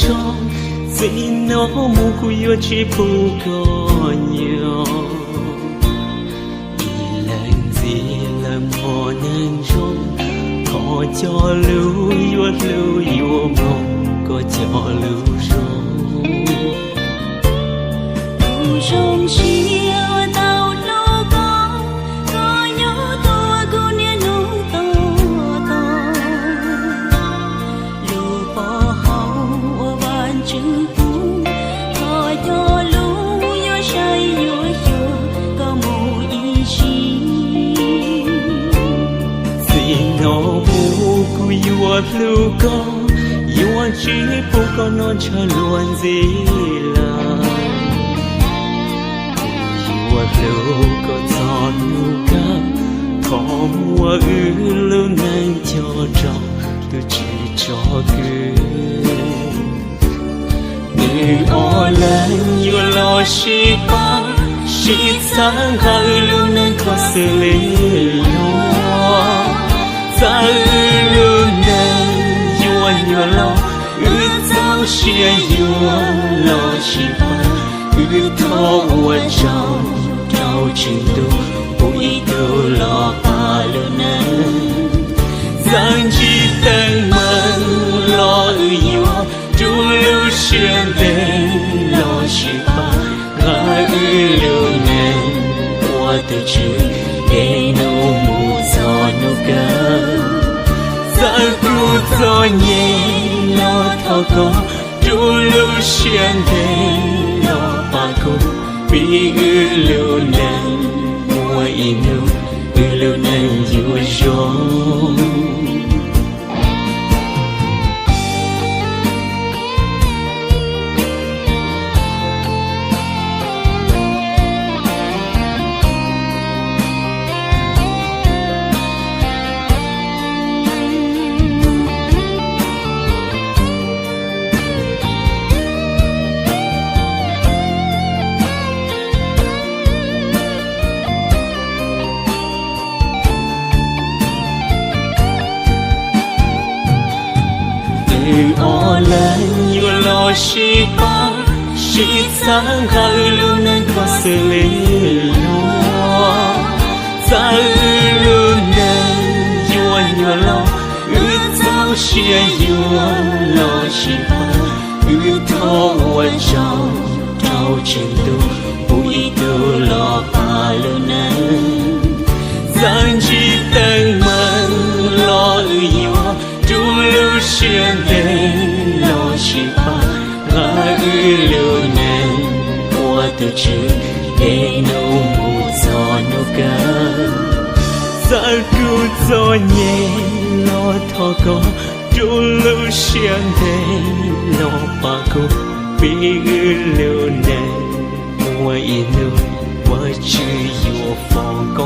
zoo, txij no mus kuv yuav tsis pub koj nyob. Ib leeg ntxiv lawm hmo neeg zoo, koj cov lus yuav hlub yuav mloog, koj cov lus zoo. Kuv zoo siab tau hlub koj, koj nyob tua kuv niaj hnub tos tos. Lub pov haum uas Vajtswv pub, koj cov lus yuav saib yuav xyuas koj mus ib sim. Txij no mus kuv yuav hlub koj, yuav tsis pub koj noj ntshaw luag ntxiv lawm. Kuv yuav hlub koj txog hnub kawg, txhob muab wb lub neej coj rau tus Tswv tsom kwm. Nws ob leeg yuav los sib pab, sib txhawb nqa wb lub neej kho xws li luag. Txawm wb lub neej yuav nyuaj los, wb txaus siab yuav los sib pab. Wb thov ua tsaug rau Tswv Ntuj pub ib tug los pab lub neej. Txawm ntsib teeb meem los wb yuav rub lub siab ntev los sib pab. Nqa wb lub neej ua tus Tswv, es hnub mus txog hnub kawg. Txawm kuv txom nyem los thov koj rub lub siab ntev los pab kuv, vim wb lub neej muaj ib hnub wb lub neej yuav zoo. Wb ob leeg yuav los sib pab, sib txhawb nqa wb lub neej kho xws li luag. Txawm wb lub neej yuav nyuaj los, wb txaus siab yuav los sib pab. Wb thov ua tsaug rau Tswv Ntuj pub ib tug los pab lub neej. Txawm ntsib teeb meem los wb yuav rub lub siab ntev los sib pab. Nqa wb lub neej ua tus Tswv, es hnub mus txog hnub kawg. Txawm kuv txom nyem los thov koj rub lub siab ntev los pab kuv, vim wb lub neej muaj ib hnub Vajtswv yuav foom koob hmoov.